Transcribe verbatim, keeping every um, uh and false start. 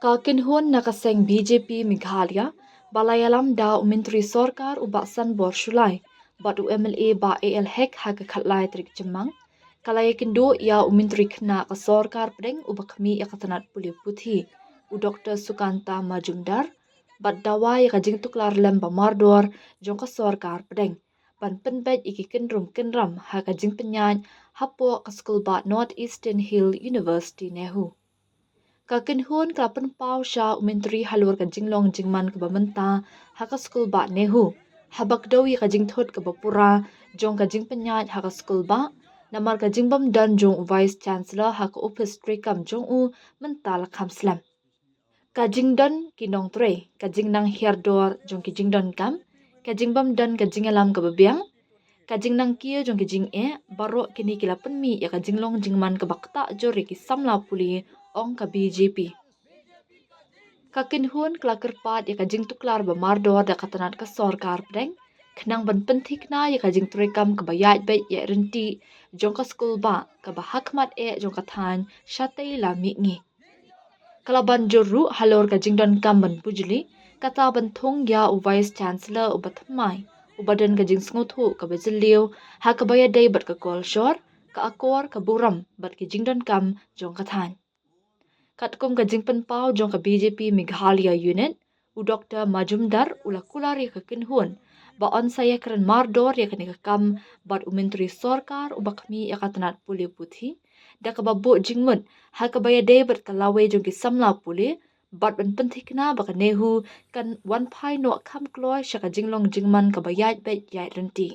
Ka kynhun na ka seng B J P Meghalaya, ba la ïalam da u Myntri Sorkar u Bah Sanbor Shullai bad u M L A Bah A L Hek ha ka khatlai tarik Jymmang, ka la ïakynduh ïa u Myntri Khynnah ka Sorkar Pdeng uba khmih ïa ka tnat pule puthi, u Doctor Sukanta Majumdar, bad dawa ïa ka jingtuklar lem ba mardor jong ka Sorkar Pdeng ban pynbeit ïa ki kynrum kynram ha ka jingpynïaid hapoh ka skulbah North Eastern Hill University NEHU. Ka kynhun ka la pynpaw sha u Myntri halor ka jinglong jingman kaba mynta ha ka skulbah NEHU, haba kdew ïa ka jingthut kaba pura jong ka jingpynïaid ha ka skulbah namar ka jingbym don jong u Vice Chancellor ha ka ophis treikam jong u mynta la kham slem. Ka jingdon ki nongtrei, ka jingnang hiar dor jong ki jingdonkam, ka jingbym don ka jingïalam kaba biang, ka jingnang kiew jong ki jingeh, baroh kine ki la pynmih ïa ka jinglong jingman kaba ktah jur ïa ki samla pule, ong ka B J P. Ka kynhun ka la kyrpad ïa ka jingtuklar ba mardor da ka tnat ka Sorkar Pdeng, khnang ban pynthikna ïa ka jingtreikam kaba ïaid beit ïaid ryntih jong ka skulbah kaba ha khmat eh jong ka thaiñ shatei la mihngi. Ka la ban jur ruh halor ka jingdonkam ban bujli, kata ban thung ïa u Vice Chancellor uba thymmai, uba don ka jingsngewthuh kaba jylliew ha kaba ïadei bad ka kolshor, ka akor, ka burom bad ki jingdonkam jong ka thaiñ. Katkum ka jingpynpaw jong ka B J P Meghalaya Unit, u Doctor Majumdar u la kular ïa ka kynhun ba yn sa ïakren mardor ïa kane ka kam bad u Myntri Sorkar uba khmih ïa ka tnat pule puthi da kaba buh jingmut ha kaba ïadei bad ka lawei jong ki samla pule bad ban pynthikna ba ka NEHU kan wan phai noh kham kloi sha ka jinglong jingman kaba ïaid beit ïaid ryntih.